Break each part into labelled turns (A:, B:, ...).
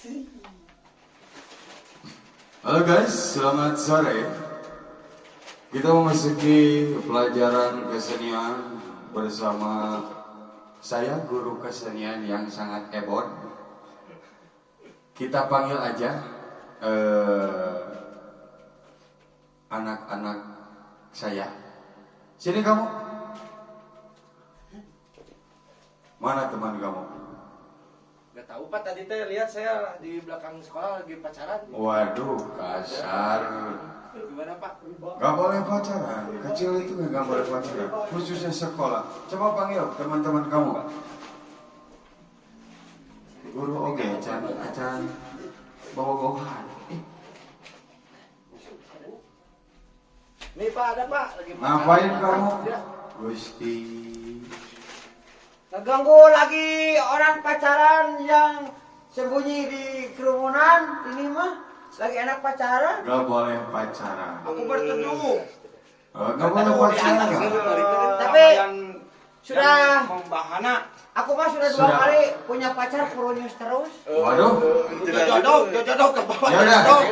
A: Halo guys, selamat sore. Kita memasuki pelajaran kesenian bersama saya, guru kesenian yang sangat ebon. Kita panggil aja anak-anak saya. Sini kamu. Mana teman kamu?
B: Gak tahu, Pak, tadi teh lihat saya di belakang sekolah lagi pacaran.
A: Waduh, kasar.
B: Gimana, Pak?
A: Gak boleh pacaran. Kecil itu gak boleh pacaran. Khususnya sekolah. Coba panggil teman-teman kamu. Guru oge, can acan bawa gohan.
B: Nih, Pak, ada, Pak, lagi pacaran.
A: Ngapain kamu?
B: Ya.
A: Gusti.
C: Ngeganggu lagi orang pacaran yang sembunyi di kerumunan ini mah lagi enak pacaran.
A: Gak boleh pacaran.
B: Aku berteduh.
A: Eh, gak boleh pacaran.
C: Tapi sudah
B: membahana.
C: Aku mah sudah dua
A: Sudah.
C: Kali punya pacar purunyus terus.
A: Waduh.
B: Jodoh, jodoh ke bawah.
A: Ya udah.
B: Jodoh.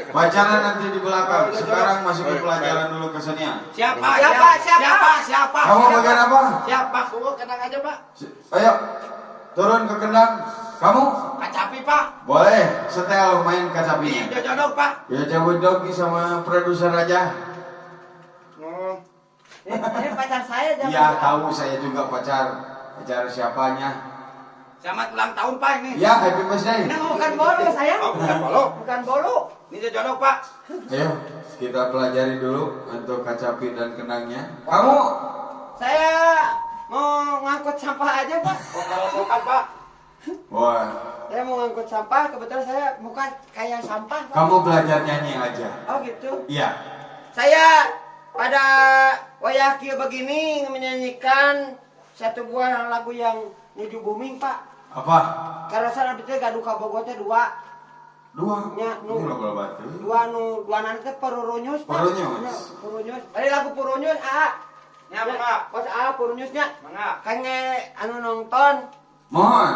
A: Pacaran nanti di belakang. Sekarang masuk ke pelajaran dulu kesenian.
B: Siapa?
C: Siapa? Siapa?
B: Siapa? Siapa?
A: Kamu bagian apa?
B: Siapa? Aku kenang aja, Pak.
A: Ayo, turun ke kendang. Kamu
B: Kacapi, Pak.
A: Boleh setel main kacapinya.
B: Ih, jodoh, Pak.
A: Ya cabut dogi sama produser aja.
B: Oh.
C: Ini pacar saya jangan.
A: Iya tahu saya juga pacar. Pacar siapanya?
B: Selamat ulang tahun, Pak, ini.
A: Ya, happy birthday.
C: Ini bukan bolu sayang.
B: Oh, bukan bolu.
C: Bukan bolu.
B: Ini jodoh, Pak.
A: Ayo, kita pelajari dulu untuk kacapi dan kendangnya. Kamu?
C: Saya mau ngangkut sampah aja, Pak.
B: Oh, kalau Pak.
A: Wah.
C: Saya mau ngangkut sampah, kebetulan saya muka kayak sampah, Pak.
A: Kamu belajar nyanyi aja.
C: Oh, gitu.
A: Iya.
C: Saya pada wayah kieu begini menyanyikan satu buah lagu yang nuju booming, Pak.
A: Apa?
C: Karena saya abdi teh gaduh kabogoh teh dua.
A: Dua.
C: Nya, nu.
A: Ini lagu batu.
C: Dua nu dua nanti teh Purunyus, Pak.
A: Purunyus.
C: Nya, Purunyus. Tadi lagu Purunyus, A.
B: Nya, Pak.
C: Kos A Purunyusnya.
B: Mangga.
C: Kangge anu nonton.
A: Mohon.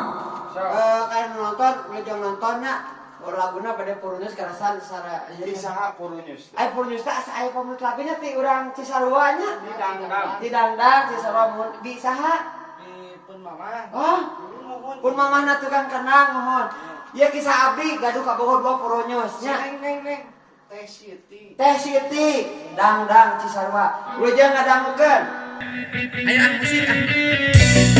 C: Eh, kayak nonton, wilujeng nontonnya. Laguna pada Purunyus karasan sara ieu.
B: Saha Purunyus?
C: Ai Purunyus teh asa aya pamut lagunya ti urang Cisarua nya.
B: Di Dangdang.
C: Di Dangdang Cisarua mun di saha?
B: Di pun mama.
C: Oh, pun mamahna tukang kendang mohon. Ieu kisah abdi gaduh kabogoh dua Purunyus nya.
B: Neng, neng, neng. Teh Siti.
C: Teh Siti, Dangdang Cisarua. Wilujeng ngadangukeun. Ayo ah musik ah.